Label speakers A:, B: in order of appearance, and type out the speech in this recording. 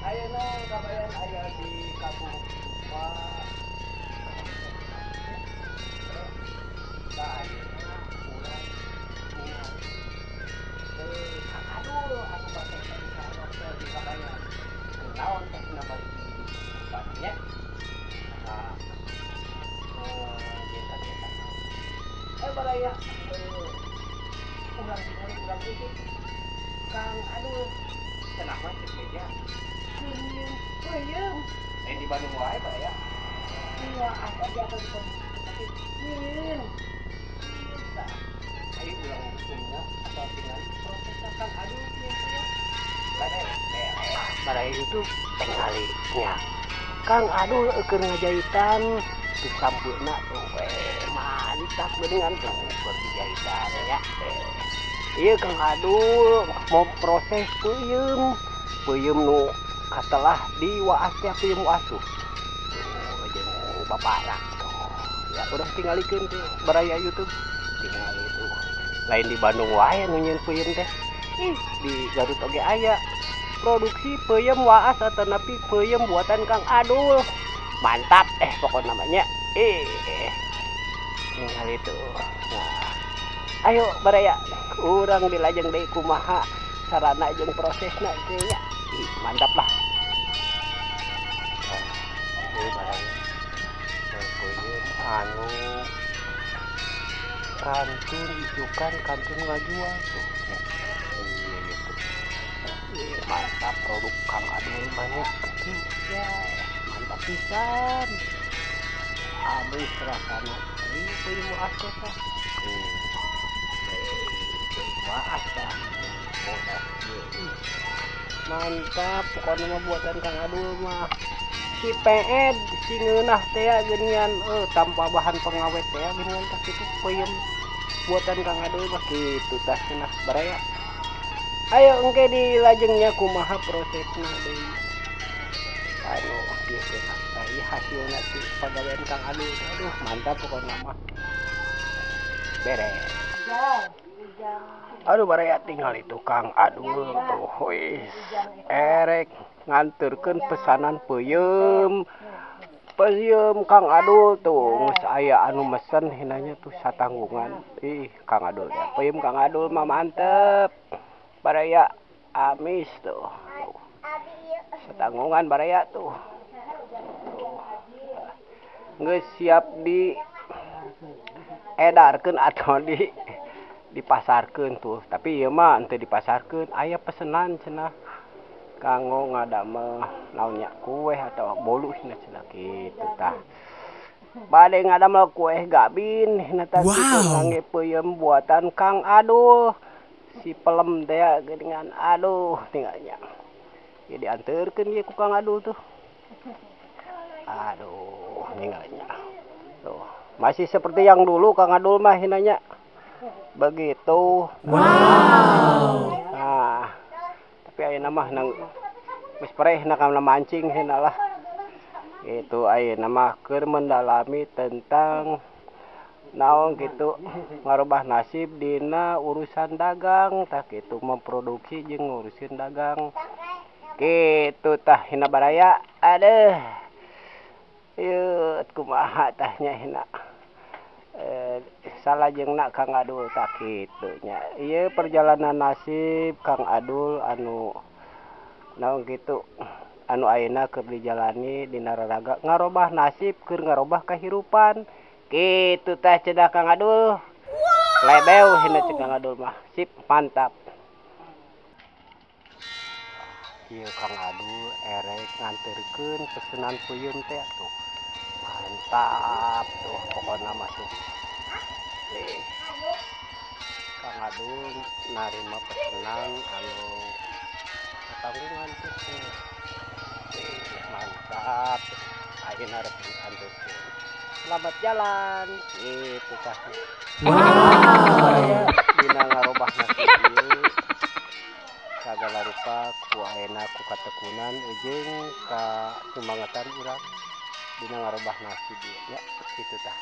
A: Ayeuna Kabayan aya di Kampung Supa. Tah, ayeuna urang ningali Kang Adul anu bade teh di Kabayan. Kunaon teh cenah balik di Supa nya? Nah, jeung kagiatan naon? Baraya, urang tingali, urang usik Kang Adul. Cenah mah cek meja keur nyieun peuyeum. Lain di Bandung wae, baraya. Iya, aja atau di tapi nyieun. Tah, ayo urang usungna atau tingali prosesna Kang Adul nyieun peuyeum. Baraya itu tingali nya. Kang Adul keur ngajahitan tuh sampeuna tuh, mantap geuningan tuh keur dijahitan ya. Ieu Kang Adul mau proses peuyeum. Peuyeum nu katelah diwaas teh, peuyeum waas tuh. Tuh jeung bapakna tuh. Ya urang tingalikeun tuh, baraya YouTube. Tingali tuh. Lain di Bandung wae nu nyieun peuyeum teh. Ih, di Garut oge aya. Produksi peuyeum waas atanapi peuyeum buatan Kang Adul. Mantap pokokna mah nya. Ningali tuh. Nah, ayo baraya, urang dilajeng deui kumaha sarana jeung prosesna teh nya. Ih, mantap lah. Nah, ieu baraya peuyeum anu kantun isukan kantun ngajual tuh. Iya gitu. Ih, mantap produk Kang Adul mah nya. Ya, mantap pisan. Amis rasana. Ieu peuyeum waas teh tah. Peuyeum waas tah. Bodas ieu. Mantap pokokna mah buatan Kang Adul mah. Si peed si ngeunah teh geuningan, tanpa bahan pengawet teh geuningan tah kitu peuyeum buatan Kang Adul mah kitu tah cenah baraya. Ayo engke dilajengnya kumaha prosesna deui. Anu ieu teh ieu hasilna ti pagawean Kang Adul. Aduh, mantap pokokna mah. Beres. Aduh, baraya, tinggal itu Kang Adul tuh wis erek nganterkeun pesanan peuyeum. Peuyeum Kang Adul tuh geus aya anu mesen hinanya tuh satanggungan. Ih, Kang Adul ya. Peuyeum Kang Adul mah mantep. Baraya, amis tuh. Tuh. Satanggungan baraya tuh. Tuh. Geus siap di edarkeun atau di dipasarkeun tuh. Tapi ieu mah henteu dipasarkeun, aya pesenan cenah kanggo ngadamel naon nya, kue atau bolu cenah cenah kitu tah. Bade ngadamel kue gabin hina tah kitu.
B: Wow.
A: Ngangge peuyeum buatan Kang Adul. Si pelem teh geuningan, aduh, tinggalnya. Ya dianterkeun ieu ku Kang Adul tuh. Aduh, ninggalnya. Tuh, masih seperti yang dulu Kang Adul mah hinanya. Begitu.
B: Wow.
A: Nah, tapi ayeuna mah nang geus preh na kana mancing hina lah. Itu ayeuna mah keur mendalami tentang naon gitu ngarubah nasib dina urusan dagang tah kitu, memproduksi jeung ngurusin dagang kitu tah hina baraya. Aduh, ieu kumaha tah nya hina, salajengna Kang Adul tah kitu nya. Ieu perjalanan nasib Kang Adul anu naon kitu anu ayeuna keur dijalani dina raraga ngarobah nasib, keur ngarobah kahirupan kitu tah cenah Kang Adul. Lebeu hina cek Kang Adul mah. Sip, mantap. Ieu Kang Adul erek nganterkeun pesenan peuyeum teh tuh. Mantap tuh pokona mah tuh. Nih. Kang Adul narima pesenan anu tanggungan tuh. Nih, mantap. Ayeuna rek dianterkeun. Selamat jalan. Itu tah.
B: Wow.
A: Dina ngarobah nasib ieu sagala rupa ku ayeuna ku katekunan jeung kasumangatan urang dina ngarobah nasib ieu nya kitu tah.